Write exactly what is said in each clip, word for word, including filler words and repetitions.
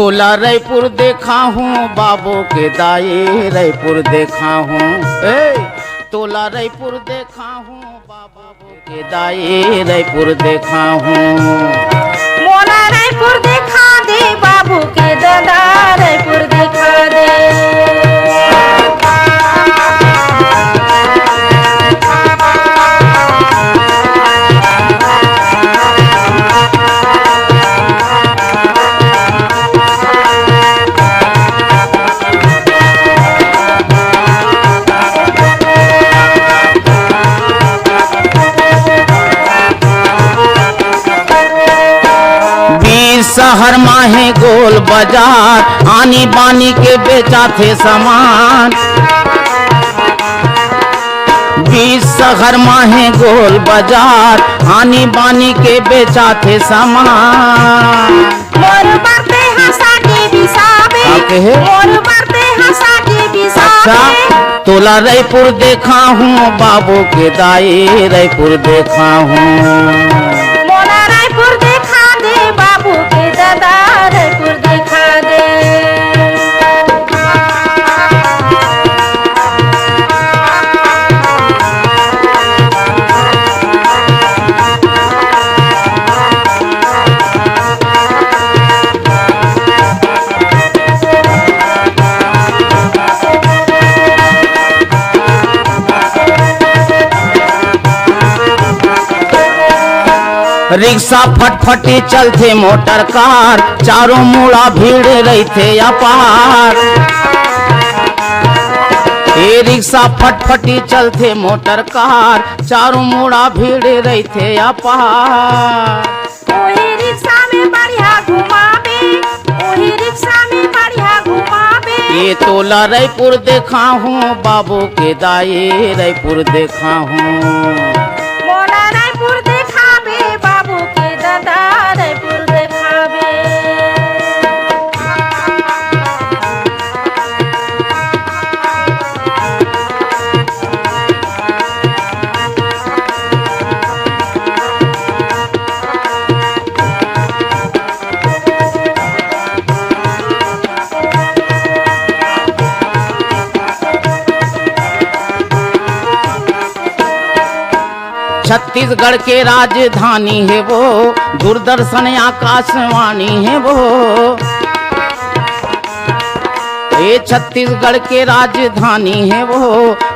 तोला रायपुर देखाहूँ बाबू के दाई, रायपुर देखाहूँ। ए, तोला रायपुर देखाहूँ बाबू के दाई, रायपुर देखाहूँ। मोला रायपुर देखा दे, बाबू के ददा, रायपुर देखा दे। बीच शहर मा हे गोल बाजार, आनी बानी के बेचाथे सामान। बीच शहर मा हे गोल बाजार, आनी बानी के बेचाथे सामान। मोर बर तेहा साड़ी बिसाबे। का कहे? मोर बर तेहा साड़ी बिसाबे। अच्छा, तोला रायपुर देखाहूँ बाबू के दाई, रायपुर देखाहूँ। मोला रायपुर देखा दे, बाबू के ददा, रायपुर देखा दे। रिक्शा फटफटी चलथे मोटर कार, चारों मुड़ा भीड़ रहिथे अपार। ए रिक्शा फटफटी चलथे मोटर कार, चारों मुड़ा भीड़ रहिथे अपार। ओही रिक्शा में बढ़िया घुमाबे, ओही रिक्शा में बढ़िया घुमाबे। ए तोला रायपुर देखाहूँ बाबू के दाई, रायपुर देखाहूँ। मोला रायपुर देखाबे, बाबू के ददा, रायपुर देखाबे। छत्तीसगढ़ के राजधानी हे वो, दूरदर्शन आकाशवाणी हे वो। ए छत्तीसगढ़ के राजधानी हे वो,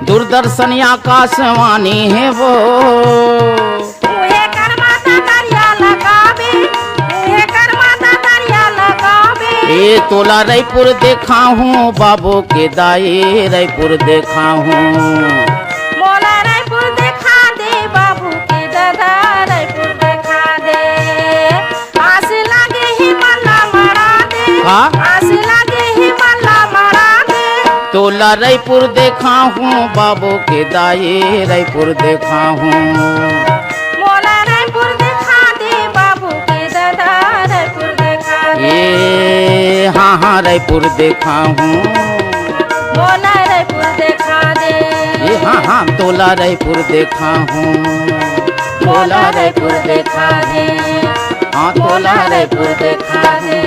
दूरदर्शन आकाशवाणी हे वो। उहे कर माता दरिया लगाबे, उहे कर माता दरिया लगाबे। ए तोला रायपुर देखाहूँ बाबू के दाई, रायपुर देखाहूँ। मोला रायपुर देखा दे, बाबू के ददा, रायपुर देखा दे। आस लागे हे मन ला मरा दे। का? आस लागे हे मन ला मरा दे। तोला रायपुर देखाहूँ बाबू के दाई, रायपुर देखाहूँ। मोला रायपुर देखा दे, बाबू के ददा, रायपुर देखा दे। ए हाँ हाँ, रायपुर देखाहूँ। मोला रायपुर देखा दे। ए हाँ हाँ, तोला रायपुर देखाहूँ। मोला रायपुर देखा दे। हाँ, तोला रायपुर देखा दे।